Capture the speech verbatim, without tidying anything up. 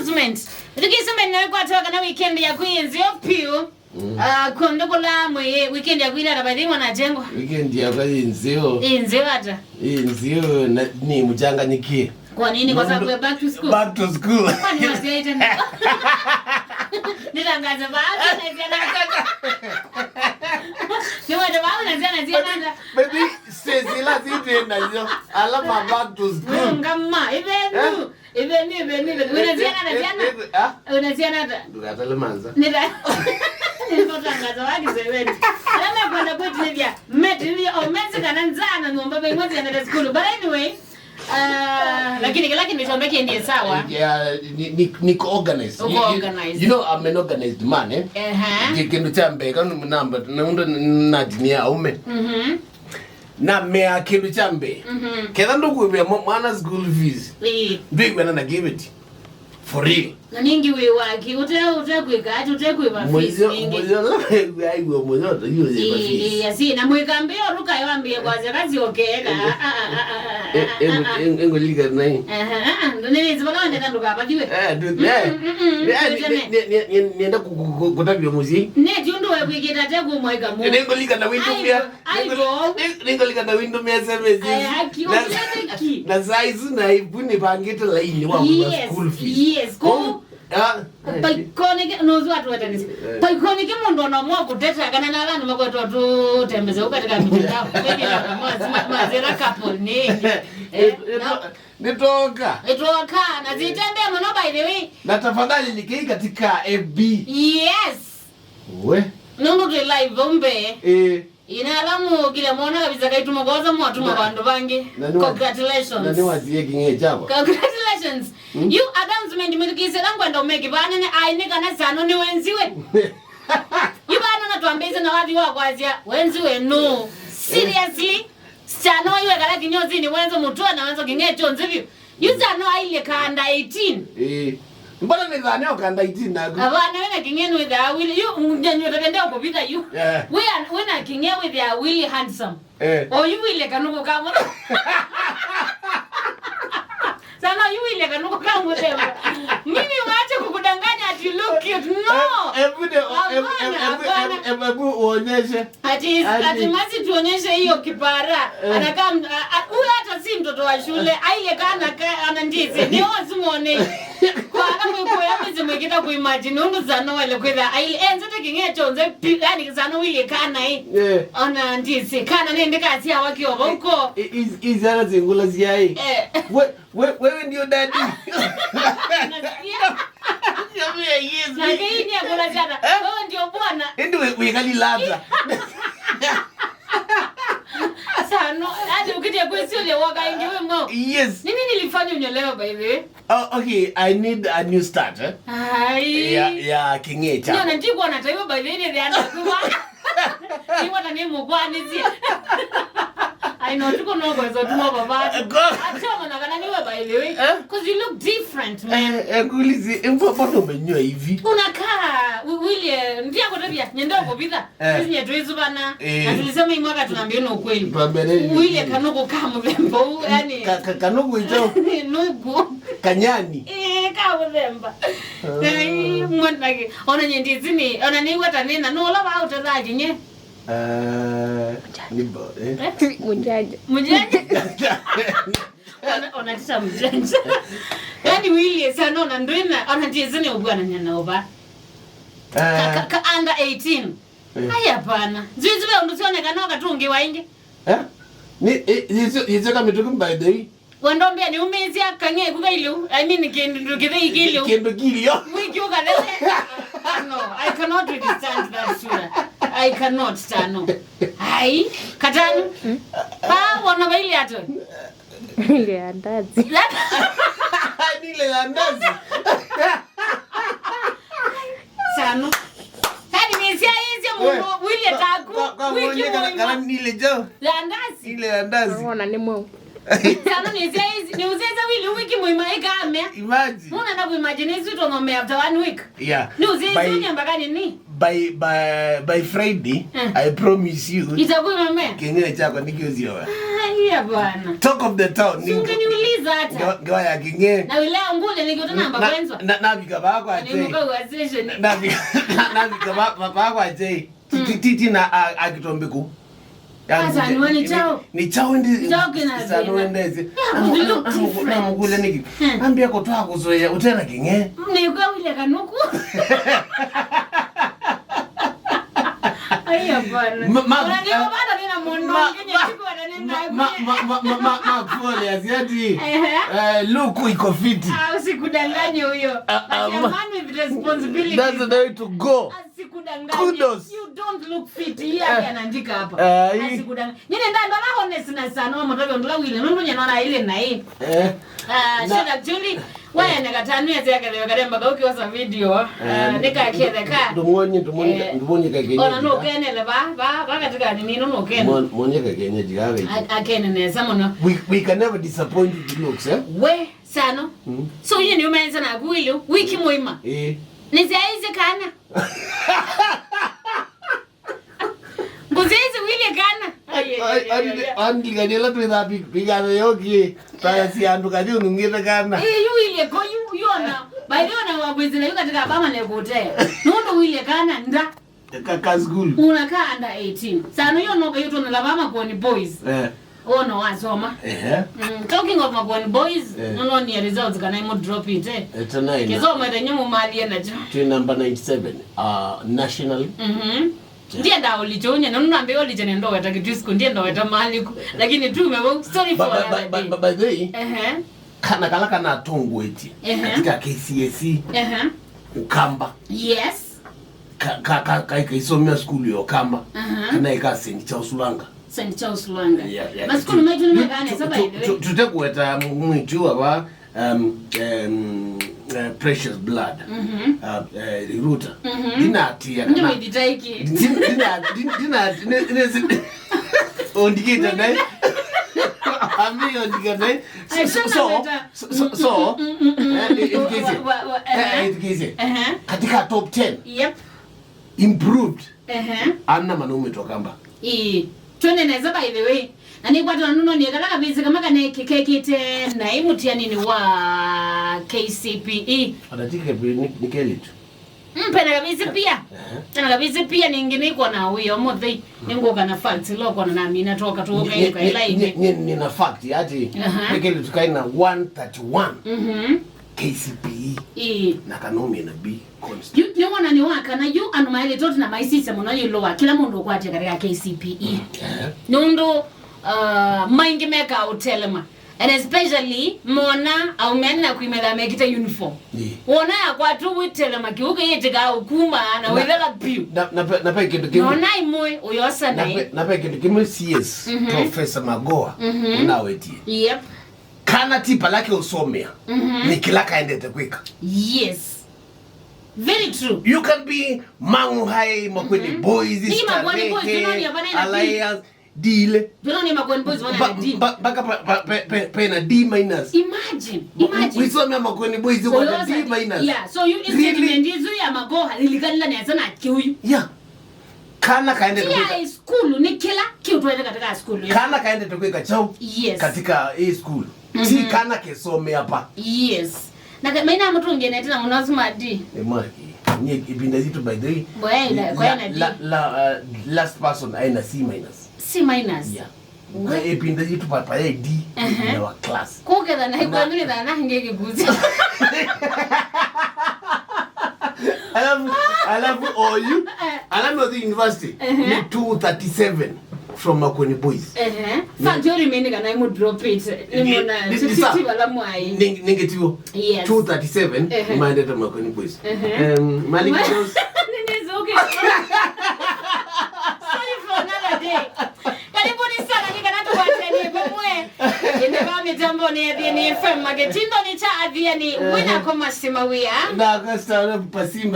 Announcement. Ĩthukĩĩsye mbee nĩnakwatwa kana weekend yaku yĩ nzeo piũ. Mm. Ah, kũndũ kũla mwĩ weekend yaku ĩla by the way mwanatengwa. Weekend yakwa yĩ nzeo. Ĩ nzeo ata? Ĩ nzeo na nĩ mũchanganyikie. Kwa nini? Kwa sababu ya back to school? Back to school. Kwani wasiaite ndio? Nitangaze baadhi na ziana. Ni wende baadhi na ziana ziana. Baby, sisi la zitenda yo. Alama back to school. Ngama, even you. Ĩveni, ĩveni, ĩveni. Wĩna syana na syana? Wĩna syana ata? Ndũkatale manza. Nĩta. Nĩtũtangaza wa kĩseveni. Ala mekwenda kwĩtĩthya, metĩthya, o mesi kana nzaa na nyũmba, vaimwe syana ta sukulu. But anyway, uh, lakini kĩla kĩndũ kyonthe kĩendie sawa. Yeah, ni, ni, ni organized. Uko organized. You, you, you know, I'm an organized man, eh? Ehe. Kĩ-, kĩndũ kya mbee, kana namba, naunda natinia aume. Mhm. Na mea kĩndũ kya mbee. Mhm. Ketha ndũkũĩvĩa mwa-, mwana school fees. Ĩĩ. Ndwĩw'ana na giveti. For real. Na ningi wĩ waki, ũte, ũte kwĩka ati, ũte kwĩva fees ningi. Mũyo, mũyo, la wĩw'a aiwe mũyo, to yu yĩva fees. Ĩĩ, asi, na mwĩkambĩo ruka yo ambie kwa zeka ziokeka. Eh, eh, eh, eh, ngolika nai. Aha, ah, ah, ndo nĩ nzi bala ndeka ndũkabathiwe. Eh, ndu-, eh. Mm, mm, mm, mm, eh, nĩ, nĩ, nĩ, nĩ, nĩ, nĩenda ku-, ku-, ku-, kũtavya mũsyai. Nĩ ti ũndũ wekwĩkĩta te kũmwaika mu. Nĩngolika na wĩndũmĩa. Aibo. Nĩngolika na wĩndũmĩa S M S. Aya, aki, na, ũkĩlete ki? Na saa isu na ibu nĩvangĩte laini wa kũva school fees. Yes, yes. Ko, ah, paikoneke, no, ũsu atũwetanĩsye. Eh. Paikoneke mũndũ ona ũmwe kũteta kana na ala andũ makwetwa tũtembeze katika mitandao. Maybe na mazi-, ma-, mazera couple nĩ. Eh, eh, na nĩtoka. Ĩtoka, na zitembea mũno by the way. Na tafadhali likei katika F B. Yes. We. Nũndũ twĩ live vau mbee. Eh. Ina ala mũkile mwana kabisa kaituma kwanza mwatuma vandũ vangĩ. Na nĩ wa-, congratulations. Na nĩ watie king'e chako. Congratulations. Hmm? You announcement mĩthukĩĩsye la ngwenda ũmeki vanene ai nĩ kana Sano nĩ wenziwe. Yu vano na twambĩĩsye na wathi wa kwasya wenziwe no. Seriously? Sano iwe kala kinyozi ni wenzo mutwe na wenzo king'e chonzi vyu. Yu Sano ailye kanda eighteen. Eh. Mbona nĩ thane o kanda eighteen naku? Avana wena king'e nĩ witha awili. Yu nyanyo tapende okupita yu. Yeah. We are, wena king'e witha awili handsome. Eh. O yu wile kanuko kamo. Sano yu wile kanuko kamo temba. Mimi wache kukudanganya ati you look cute. No. Eh, every day, oh, every, every, every, every, every, every, uonyeshe. Ati, ati, ati masi tuonyeshe hiyo kipara. Eh. Anakaa m-, a, a, huyu hata si mtoto wa shule. Aile kana ka, ana ndizi. Ni wasimone. Kwa ana mwe kwa ya mzi mwekita kuimagine. Undu Sano wale kwitha. Aile, enze te king'e chonze. Pi-, yani Sano wile kana, eh. Eh. Ona ndizi. Kana nende kasi ya waki wa huko. Eh, eh, iz-, izara zingula ziai. Eh. We, we, wewe ndio daddy. Unasikia? Niambie, yes, na mi- hii ni akula jana. Eh? Wewe ndio bwana. Indi we, we kali lata. Sano, hadi ukija kwa sio ile waka ingi wewe mo. Yes. Nini nilifanya unyolewe by the way? Oh, okay, I need a new start, eh? Ai. Ya, ya king'e chako. Ndio, na ndiko na taiwa by the way, they are not. Nĩwata nĩ mũkwanĩsye. I know, tuko no kwezo tuma baba. Go. Achoma na kana niwe by the way. Eh? 'Cause you look different, man. Eh, eh, nguli zi, mbo-, mbona umenyoa hivi? Unakaa, wi-, Willie, ndia kutavya, nyenda kupita. Eh. Sisi nyetu hizo bana. Eh. Na tulisema hii mwaka tunaambia na ukweli. Tuambie nini? Willie kanuko kama mrembo, yani. Ka-, ka-, kanuko hicho. Nugu. Kanyani. Eh, kama mrembo. Ai, mwanake. Ona nyendi zini, ona nĩw'a ta nĩna, nũla wa ũtethaa king'e. Eh, ni bo-, eh. Eh? Mujanja. Mujanja. Ona, ona tita mujanja. Yani Willie Sano ona ndwina, ona ndizi ni ubwana nyana uba. Eh. Ka, ka, ka under eighteen. Eh. Ai, hapana. Zizi we undu sioneka no katungi wa ingi. Eh? Ni, eh, yitio, yitio ka mituki by the way. Wendo mbia niumĩĩsya kang'e ku kailiu. I mean, kĩndũ kĩthei kĩiliu. Kĩndũ kĩiliu. Wiki ũkathete. No, I cannot withstand that sura. I cannot, Sano. Ai, katanu. Pa, wona vaili ato. Ile ya ndazi. Ile ya ndazi. Sano. Yaani nĩsyaĩĩsye mũndũ wĩlye taku, kwa, kwa, wiki mũonye kana, mũima. Kana nile jo. Ya ndazi. Ile ya ndazi. Ona nĩ mweu. Sano nĩsyaĩĩsye, nĩũsyaĩĩsye wili wiki mũima ĩkamea. Imagine. Nũnenda kuimagine isu tũng'ombe after one week. Yeah. Nĩũsyaĩĩsye by, ũnyamba kanini. By, by, by Friday, eh, I promise you. Itakuwa imemea? Kĩng'e chako nĩkĩũsyoa. Ai. Pia bwana. Talk of the town. Si ungeniuliza hata. Ngewa ya King'e. Na wile ngule nĩkĩ ũtanamba kwenzwa. Na, na, navika vaa kwa Jay. Nĩmũkauga station. Navika, na, navika vaa, vaa, vaa kwa Jay. Ti, ti, ti, ti na a, a Kitombiku. Sasa, nĩ wa nĩ chao. Nĩ chao ndi. Chao kina sasa, nĩ wendeze. Yeah, we look different. Namũkũlya nĩkĩ? Hmm. Ambia kũtwaa kũzoea ũtena King'e. Nĩ kwa wile kanuku. Ai, hapana. Ma, ma, ona nĩ eh, bado nina mũndũ ma, ũngĩ ma, nyekuwa na nina ma, ma, ma, ma, ma, ma, kuole asiati. Ehe. Eh, look iko fiti. Ah, usikudanganye huyo. Ah, ah, a man with responsibility. That's the way to go. Asikudanganye. Kudos. You don't look fit. Hii hali anaandika hapa. Eh, hii. Asikudanganye. Nyine nda ndola honest na sana wa mtoto ndola wile. Nundu nyina na ile na hii. Eh. Ah, na shida Julie. Waya na katanu ya zia kale kale mpaka ukiosa video. Ah, nika kiele ka. Ndumwonye, ndumwonye, eh, ndumwonye ka kienyeji. Ona no kenele ba, ba, ba katika nini no no kenele. Mwonye ka kienyeji ka. Akene nesa muno. We, we can never disappoint with looks, eh? We Sano. Mm. So yeye nĩ ũmaenza na kuilu wiki mũima. Eh. Nĩ sya izi kana. Nguzi izi wile kana. Ai, ai, ai, ai, ai. Andilikanyela twitha pigathe yokie. Taya si andu kathi unungite kana. Eh, yu ile ko yu yona. By the way, na wagwizila yu katika bama le kute. Nundu wile kana nda. Ka, ka school. Unakaa under eighteen. Sano yo no kayo tona lava Makueni Boys. Eh. Ono wasoma. Ehe. Mm, talking of Makueni Boys, eh, no no ni results kana imu drop it, eh. It's a nine. Kisomo ete nyumu mali ena jo. Twi number ninety-seven, uh, national. Mhm. Yeah. Ndienda olicho nye, no nambe olicho nendo weta kitu siku, ndienda weta mali ku. Lakini tu mewo, sorry for another day. But, but, but, but by the way, ehe, kana kala kana tongoetie, ehe, katika K C S E, ehe, Ukamba. Yes. Ka, ka, ka, ka, kaisomea skulu ya Ukamba. Aha. Kana ika Saint Charles Lwanga. Saint Charles Lwanga. Yeah, yeah, masukulu maitu ni mekane saba ile. Tute kuweta mwitu ava, um, um, uh, Precious Blood. Mhm. Uh, uh, Ruta. Mhm. Ndinatia kana. Ndio iditaiki. Ndina, ndina, ndina, ndina, ondikite naye. Ami ondikite naye. So, so, so, so, so, mm, mm, mm, mm, eh, mm, ithikĩĩsye. Wa, wa, wa, eh, eh, ithikĩĩsye. Ehe. Katika top ten, yep, improved. Ehe. Ana manaume tokamba. Ii. Twende nesa, by the way. Na nĩkwatwa nuno nĩ kala kavĩsĩ kama kane kekĩte na imutianini wa K C P E. Atatike ni, ni kelitu. Mm, pena kavĩsĩ pia. Ehe. Pena kavĩsĩ pia ningĩ nĩkwona wĩo mũthei. Nĩngũka na facts, ilo kwona na mina toka tuoka. Nye, ĩka nye, ila nye, ingĩ. Nye, nina fact ati, aha, pekele tukaina one thirty-one, mhm, K C P E, ĩĩ, na kanomie na B constant. Yu, nĩwona nĩ wa kana yu andũ maĩlĩte ũtina maisisya mũno ĩũlũ wa kĩla mũndũ ũkwatĩe katika K C P E. Ehe. Nũndũ, uh, maingĩ mekaa ũtelema. And especially, mona aume ani na kwĩmethĩa mekĩte uniform. Ĩĩ. Wona yakwa tu wĩtelema kĩu kĩyĩtĩkaa ũkuma na, na wĩthela piũ. Na, na pe, na pe kĩndũ kĩmwe. Nona imwe ũyosa na naĩ. Pe, na pe kĩndũ kĩmwe C S, mhm, Professor Magoa, mhm, ũnawetie. Yep. Kana ti pala keũsomea, mhm, nĩ kĩla kaendete kwĩka. Yes. Very true. You can be Mang'u High, Makueni, mhm, Boys, ni Makueni Boys, Starehe, you know, ni hapana ina Alliance, D ile. Ndũnone Makueni Boys wana na D. Mpaka pa, pa, pe, pe, pe na D minus. Imagine, imagine. Wisomea Makueni Boys uko na D minus. Yeah, so you, really? Statement isu ya Magoha ilikalila nesa na kiuyu. Yeah. Kana kaende. Tia kuweka school ni kila kitu tuende katika school. Kana kaende tukweka chao. Yes. Katika hii school. Mhm. Si kana kesome hapa. Yes. Na ke, maina mũtũngĩnete na mũno smart. Nĩ mwaki. Nye ipinda yitu, by the way. Boya ina, la, kwa ina la, D. La, uh, last person aina C minus. C minus. Yeah. What? Na ipinda yitu papa ya D, ehe, in our class. Kuketha na, na kwa mimi na ngeke kuzi. Alafu, alafu oyu, eh, alafu the university, ehe, ni two thirty-seven from Makueni Boys. Ehe. Ni, sa jori mene kana imu drop it. Ni, ni mona, ni, ni, ni sa, sisi wala mwai. Ni, ningetiwo. Yes. Two thirty-seven, ehe, maendete Makueni Boys. Ehe. Um, Maliki Girls. Nini is okay. Sorry for another day. Karibuni sana, ni kana tukwateni pamwe. Ende ba mitambo ni Athiani F M, magetindo ni cha Athiani, eh, wina koma simawia. Na kasta na pasimba.